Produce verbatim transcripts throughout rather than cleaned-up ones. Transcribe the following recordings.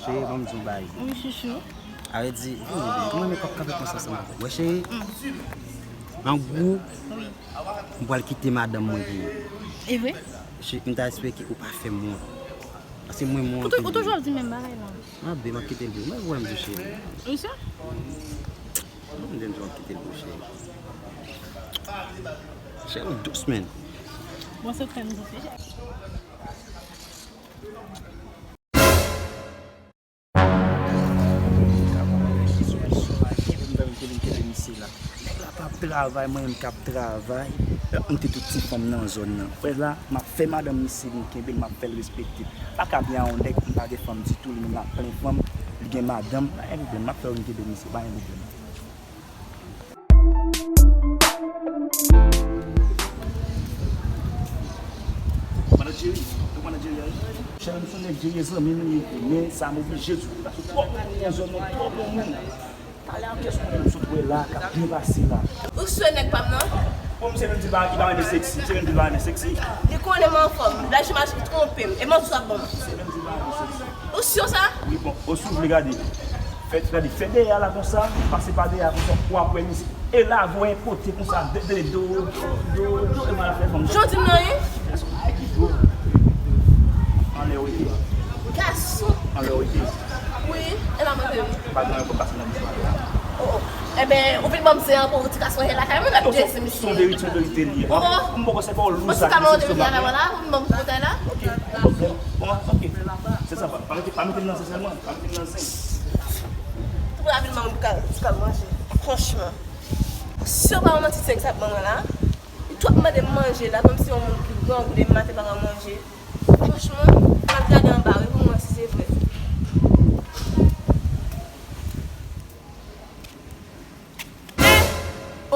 Cheri, ban m di w bagay. Wi, chouchou. A vle di, hmm, mwen renmen k ap kanpe konsa ansanm avè w. Wè, cheri, an gwo, wi, m pral kite madanm mwen vini. E vre? Cheri, m ta espere ke ou pa fè m wont. Paske mwen, mwen... Ou tou-, ou toujou ap di menm bagay la. Mwen ap di, m ap kite l vini. Mwen, wè m di, cheri. Wi, sa? Mwen, m di, m ap kite l vini, cheri. Cheri, ou dous, menn. Bon, se krèm, se... Nèg la p ap travay, mwen menm k ap travay. M te tout ti fanm nan zòn nan. Wè la, m ap fè madanm misye vin kenbe l, m ap fè l respekte. Pa ka vin a yon nèg, m pa gen fanm ditou, li menm l ap plen fanm, li gen madanm, pa gen pwoblèm, m ap fè l vin kenbe misye, pa gen pwoblèm. Manadjeri, ou manadjeri a, wi. Chèlè, m sonje Jerry zanmi m li ye, men sa m oblije di w, paske twò bon moun nan zòn nan, twò bon moun. Talè an kèsyon moun m sot wè la, k ap byen pase la. Ou sou nèg pa m nan? Bon, misye menm di li pa, li pa renmen seksi, misye menm di li pa renmen seksi. Li konnen m anfòm, laj imaj li twonpe m, e manti w ap ban m. Misye menm di li pa renmen seksi. Ou si sa? Wi, bon, ou si w vle gade. Fè, gade, fè dèyè a la konsa, pase pa dèyè a konsa, pou apre misye. E la, voye kote konsa, de, de, do, do, do, do, e mal fè fanm. Jan w di m nan ye? Anlè w rete. Gason. Anlè w rete. Wi, e la mwen menm. Pa gen anyen pou pase nan bouch mwen la. Oh, oh. Eben, ou vin ban m zen an pou ti gason lakay mwen, l ap desi misye. Se yon verite, se yon verite li ye. Oh, oh. M poko se pa w lou sa. Bon, si ka mande m vin lakay mwen la, ou vin ban m ti bouton la? Ok. Bon, ok. Se sa, pa, pa mete, pa mete m nan zen sèlman. Pa mete m nan zen. Tou rapiman, mwen pral, pral manje. Franchman. Si yo pa yon manti ti nèg sa ap ban mwen la, li twò ap mande m manje la, kòmsi yon moun ki gran, ou de maten pa ka manje. Franchman, m ap gade anba wi pou m wè si se vre. Eh!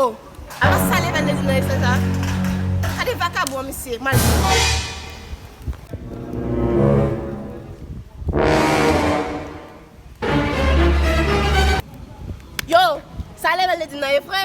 Oh! Apa sa leve lè di nan efè sa? Gade vakabon misye, mal. Yo, sa leve lè di nan efè?